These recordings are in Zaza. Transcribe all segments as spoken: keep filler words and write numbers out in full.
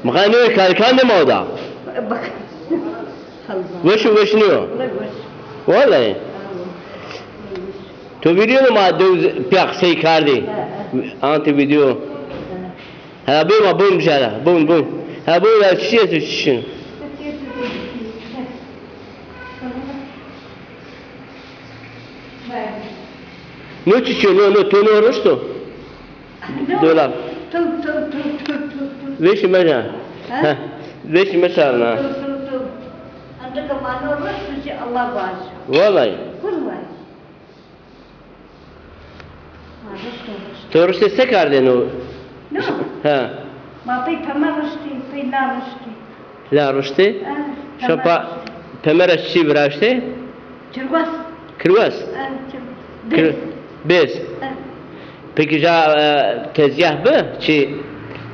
Mixanê kalikan de ma da. Weş û weş nîyo. Wallahî. To vîdeo ma dew pîya qisey kardî. Ante vîdeo. Ha, bê ma bûn bijara. Bûn, bûn. Ha, bûn ya çi esto çi şin. No çiçî yo, no, no, to no rişto? Dola. Vêşî meca. Ha? Vêşî meçarna. Wallahî. To riştê se kardêno? No. Ha. Ma pey peme riştî, pey la riştî. La riştê? Ha, şopa peme ra çi viraştê? Kirwas. Kirwas? Ha, kir-, bêz. Bêz. Ha. Peki ja, e, tezgah bi, çi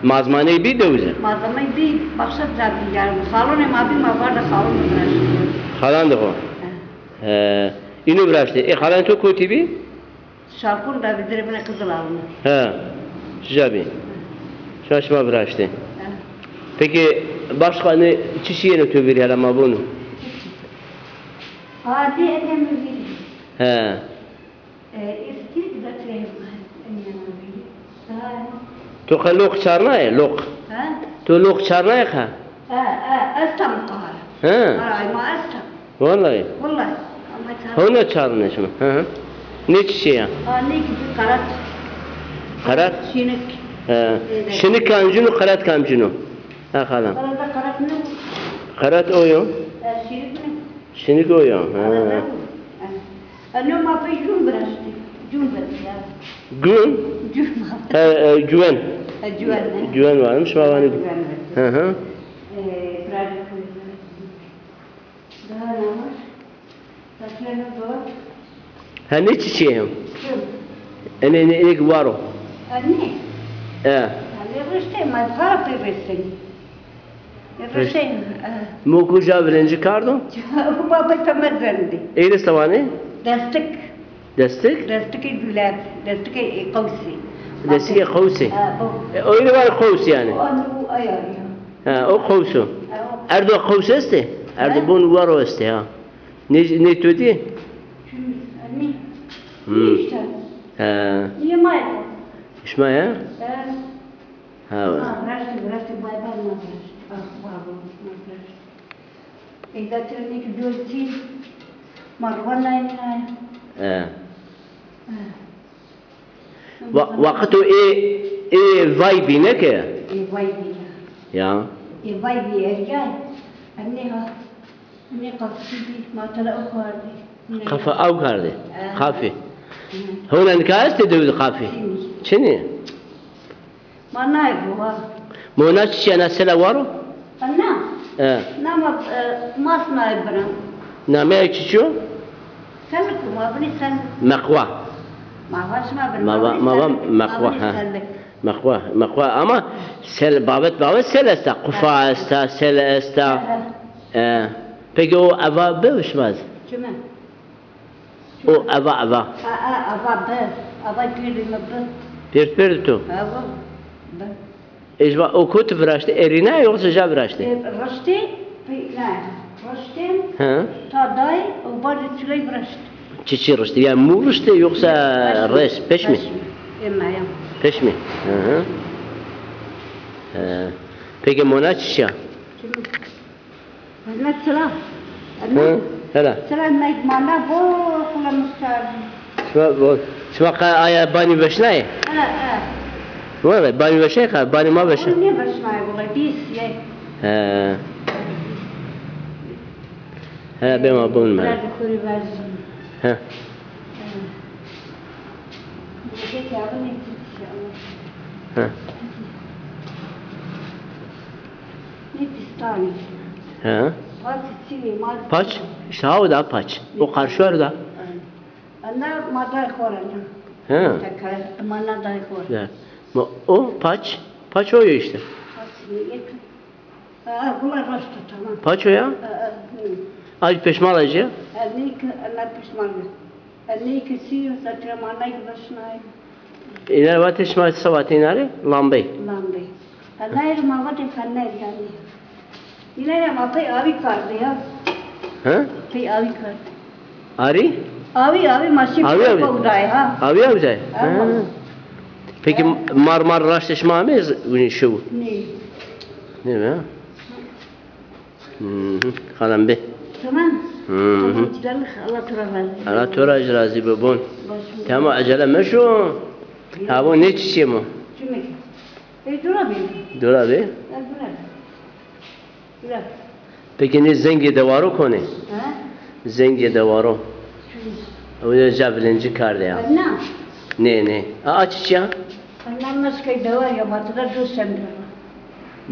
mazmaney bi dewizî? Mazmaney bi, baxşa ca bi, yanî salonê ma bi, ma varda salon viraştî. Xalan de xo. Ha. E, îno viraştê. Ê, xalanê to kotî bî? Şarkon ra vî dirê bine Qizil Alma. He. Şija bî. Şima, şima viraştê. He. Peki, başka ne, çi şî yeno to vîrî, hela ma vûnû? Adî ene mi vîrî. He. E, eski zaten ene mi vîrî. Daha To qe loq çarnaye, loq? He? To loq çarnaye qe? E, e, esta muqara. He. Ay, ma esta. Wallahî. Wallahî. Ama çar- Hona çarne şima. Hı hı. Ne çiçeği ya? Ha, ne gibi karat. Karat? Şinik. He. Evet. Şinik kamcîno, karat kamcîno? Ha, xalam. Karat, karat ne? Karat o yo. E, şinik ne? Şinik o yo. Ha. Karat ne? E. Eno ma pey cûn viraştî. Cûn viraştî ya. Gûn? Cûn. He, e, güven. He, cûen, he. Güven varmış, şima vanî. Cûen viraştî. Hı hı. E, birazcık daha ne var? Taşlarına doğru. Ha, ne çiçeği? Cûn. E, ne, ne, ne ki var o? Ha, ne? E. Ha, ne riştê, ma zaf riştê. Riştê, e. Mo kuca virenci kardo? Baba temel verdi. Eyle savanê? Destik. Destik? Destikê gülab, destikê qewsî. Destikê qewsî. Ha, bu. E, öyle var qews yani. O, o, ay, ay, ay. Ha, o qews o. Ha, o. Erdo qews estê? Erdo bon waro estê ha. Ne, ne to dî? Çün, ne? Hmm. İşte. Ha. Niye mayda? İşma ya? Ha. Ha, viraştî, viraştî, bay bay, ma viraştî. Ah, bay bay, ma viraştî. Ey, zaten ne ki dört yıl, ma ruwa nayînay. E. E. Wa-, waqit o ê, ê vay bîne ke? Ê vay bîne. Ya. Ê vay bî ergay. Enne ha. Enne qafî bî, ma tela o kardî. Qafa aw kardî. E. Qafî. Hı. Hona nika estê dewizî qafî? Çinî. Çinî? Ma nayê ruwa. Mo na çiçî ya, na sela war o? Na? E. Na ma, e, mas nayê bira. Nameyê çiçî yo? Selik o, ma binî selik. Meqwa. Ma va şima binî, ma va, ma va meqwa, ha. Meqwa, meqwa ama sel, babet, babet sel esta. Qufa esta, sel esta. He, he. E. Peki o eva bi şima zî? Çime? O eva, eva. A, a, eva bi. Eva gêrî mi bi. Pêrt pêrt to? Eva bi. Ecba o kotî viraştê? Erîna yoksa ja viraştê? E, riştê, pe-, ne, riştê. Hı. Ta day, o bardê çiley viraştê. Çiçî riştê? Yani mû riştê yoksa res, peşmî? Peşmî. E, meyam. Peşmî. Hı hı. He. Peki mona çiçî ya? Çimî. Mesela, hı, hele. Sıra mekmanda bu kula mustar. Şima, bu, şima ka aya banî veşnayê? He, he. Wele banî veşnayê ka, banî ma veşnayê. Onu ne veşnayê wele, dîs ye. He. He, bê ma bun me. Biraz kuru versin. He. He. He. Paç, işte ha o da paç. O karşı var da. Ana ma day xora. He. Tekrar, ma na day xora. Ya. Ma o paç, paç o ya işte. Paç ne? Ha, bunlar rastı, tamam. Paç o ya? Ha, ha, hı. Ay peşmal acı. Ha, ne ki, ana peşmal. Ha, ne ki si, zaten ma nay başına. Îna vatê şima se vatê îna rê? Lambey. Lambey. Fener ma vatê fener yanî. Îna rê ma pey avî kardê ya. He? Pey avî kardê. Arî? Avî, avî ma şî Avî, avî. Kowdayê ha. Avî, avî day. Ama. Ha. Peki mar mar raştê şima amê z-, winî şew? Nê. Nê mi? Hı hı. Xalam bê. Tamam. Hı hı. Tamam, canım, Allah to ra razî bo. Allah to ra jî razî bo bon. Baş. Tamam, ecele meşo. Ha, bo ne çiçî mo? Çimik. E, dura bê. Dura bê? E, dura bê. Dura. Peki ne zengê dewaro konê? Ha? Zengê dewaro. Çimik. O ya ca vilinci kardê ya. Na. Ne, ne. A, a çiçî ya? Annem meşkey dewar ya, ma tira do şende.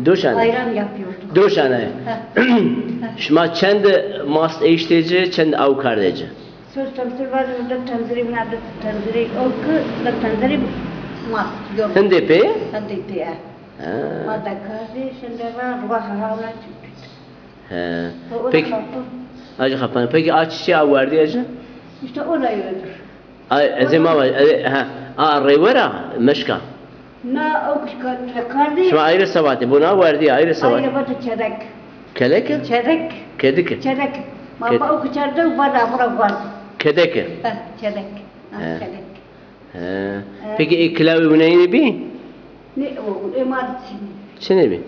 Do şende? Ayran yapıyorduk. Do şende. Ha. Şima çend mast eştê ci, çend aw kardê ci? Söz temsil var, orada tenziri, bina da tenziri, o ki da tenziri mast yok. Hindê pê? Hindê pê, e. Ha. Ma da kardê, şimdi var, vah, ha, ona çıktı. He. O, o da Peki, kalktı. Hacı Kapan, peki a çiçî a werdî ya ci? İşte o da öyledir. Ay, ez ê ma va, e, ha, a rêwera meşka. Na, o kişka, kardî. Şima ayrı savatî, bu na werdî, ayrı savatî. Ayrı vatê çedek. Kelek? Çedek. Kedik. Çedek. Ma Ked- ba o kişerde vada, vada, vada. Kedek. Ha, çedek. Ha, He. Çedek. He. He. Peki, e, kilawê wineyî bî? Ne, o, e, ma çinî. Çinî bî.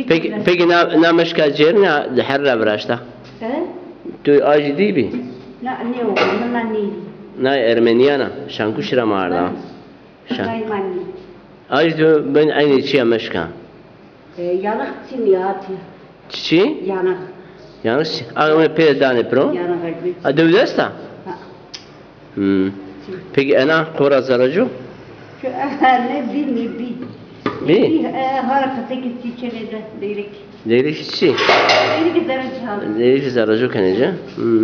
Peki, peki na, na meşka cêr na di her ra viraşta? He? Tu ajî dî bî? Na, ne o, na, na nî. Na Ermenîyan a, Şankuşî ra ma arda. Şan. Ay, ma nî. Ajî tu ben aynı çiya meşka. E, yanık çinî ya ti. Çiçî? Yanık. Yanık çi? A, onu pê danê piro? Yanık acı. A, dewdesta? Ha. Hmm. Peki ena qora zerreco? Şu, e, ne bi, ne bi. Bi? Bi, e, har qiseki çiçeği de, leyrek. Leyrek çi? Leyrek zerreco. Leyrek zerreco kenece. Hmm.